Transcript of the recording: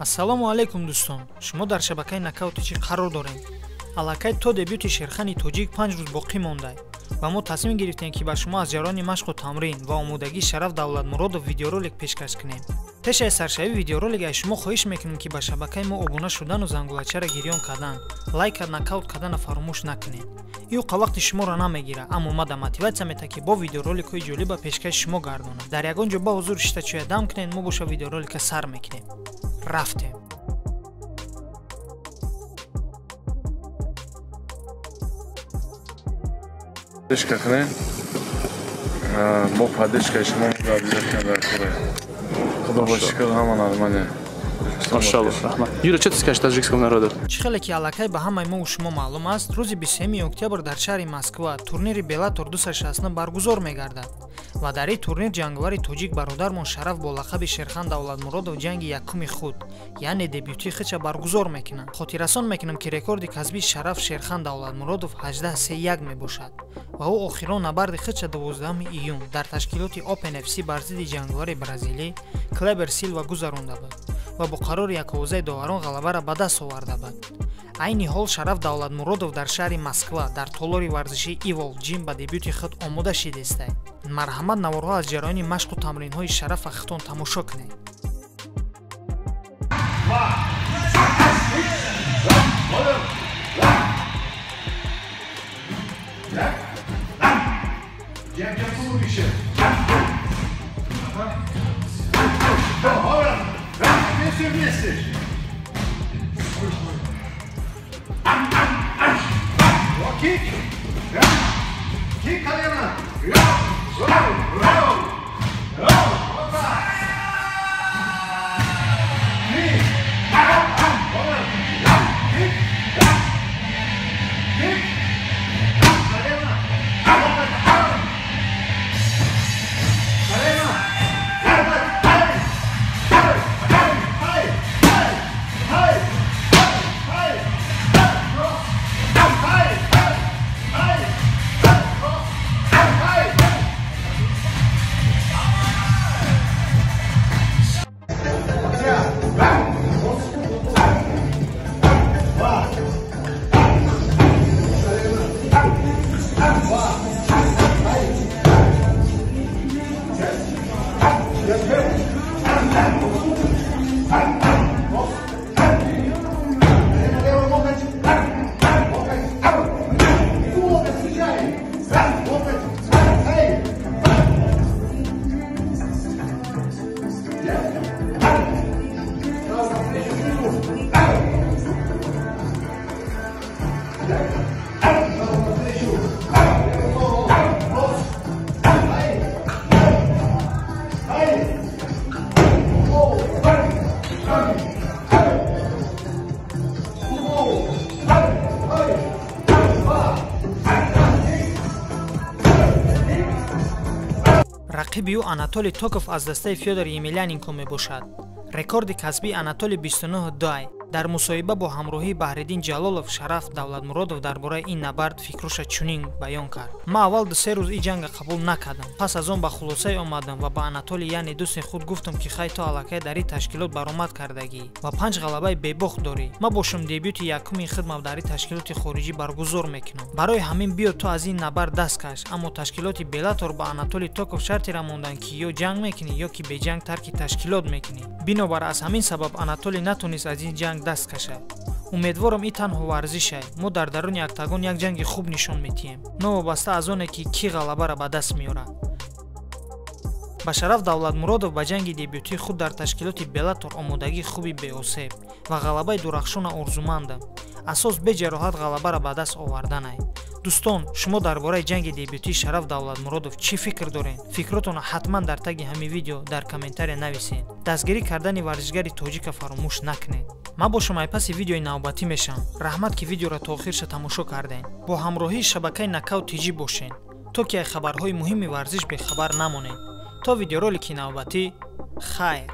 Ассалому алайкум дӯстон, шумо дар шабакаи Нокаут ТҶ қарор доред. Аллакай то дебюти Шерхани тоҷик 5 рӯз боқӣ монда ва мо тасмим гирифтем, ки ба шумо аз ҷараёни машқу тамрин ва омодагии Шараф Давлатмуродов видеоролик пешкаш кунем. Пеш аз саршавии видеоролик аз шумо хоҳиш мекунем, ки ба шабакаи мо обуна шудану зангулачаро гирён кардан, лайка нокаут кардана фаромӯш накунед. Ин вақти шуморо намегирад, аммо мада мотиватсия мета, ки бо видеороликҳои ҷолиба пешкаши шумо гардонад. Дар ягон ҷо ба ҳузур шита чоя дам кунед, мо боша видеоролика сар мекунем. Рафтем. Поддержка кунед, бо поддержкаи шумо обязательно дар кора. Худо ба шукр, ҳама нормально. Машаллоҳ, раҳмат. Юра, что ты скажешь таджикскому народу? Чӣ хеле ки аллакай ба ҳамаи мо шумо маълум аст, рӯзи 23 октябр дар шаҳри Москва турнири Беллатор 269 баргузор мегардад ва дар ин турнир ҷанговари тоҷик бародармон Шараф бо лақаби Шерхан Давлатмуродов ҷанги якуми худ, яъне дебютии худша баргузор мекунад. Хотиррасон мекунам, ки рекорди касбии Шараф Шерхан Давлатмуродов 18-3-1 мебошад ва ӯ охирон набарди худша 12 июн дар ташкилоти Open FC бар зидди ҷанговари бразилӣ Клебер Силва гузаронда буд ва бо қарори яковозаи доварон ғалабаро ба даст оварда буд. Айни ҳол Шараф Давлатмуродов дар шаҳри Москва дар толори варзишии Ивол Ҷим ба дебюти худ омода шидеста. Марҳамат, наворҳо аз ҷараёни машқу тамринҳои Шарафа худтон тамошо кунед. Все вместе. Кик. Кик колено. Рақиби ӯ Анатолий Токов аз дастаи Фёдор Емельяненко мебошад. Рекорди касбии Анатолий 29-2. Дар мусоҳиба бо ҳамроҳии Баҳриддин Ҷалолов Шараф Давлатмуродов дар бораи ин набард фикруша чунин баён кард: ман аввал 2-3 рӯз ин ҷанга қабул накардам, пас аз он ба хулосае омадам ва ба Анатолий, яъне дӯсти худ, гуфтам, ки хай, ту аллакай дар ин ташкилот баромад кардагӣ ва 5 ғалабаи бебохт дорӣ. Ман бошам дебюти якуми худам дар ин ташкилоти хориҷӣ баргузор мекунам, барои ҳамин биё ту аз ин набард даст каш. Аммо ташкилоти Беллатор ба Анатолий Токов шартеро монданд, ки ё ҷанг мекунӣ, ё ки беҷанг тарки ташкилот мекунӣ. Бинобар аз ҳамин сабаб Анатолий натонист аз ин ҷанг даст кашад. Умедворам, ин танҳо варзишай, мо дар даруни октагон як ҷанги хуб нишон медиҳем, новобаста аз оне ки кӣ ғалабаро ба даст меорад. Ба Шараф Давлатмуродов ба ҷанги дебютии худ дар ташкилоти Беллатор омодагии хуби беосеб ва ғалабаи дурахшона орзумандам. Асос беҷароҳат ғалабаро ба даст оварданай. Дӯстон, шумо дар бораи ҷанги дебютии Шараф Давлатмуродов чӣ фикр доред? Фикротонро ҳатман дар таги ҳамин видео дар комментария нависед. Дастгирӣ кардани варзишгари тоҷика фаромӯш накунед. Ман бошам айпаси видеои навбатӣ мешавам. Раҳмат, ки видеоро то охирша тамошо кардем. Бо ҳамроҳии шабакаи Нокаут ТҶ бошед, то ки аз хабарҳои муҳими варзиш бехабар намонед. То видеоролики навбатӣ, хайр.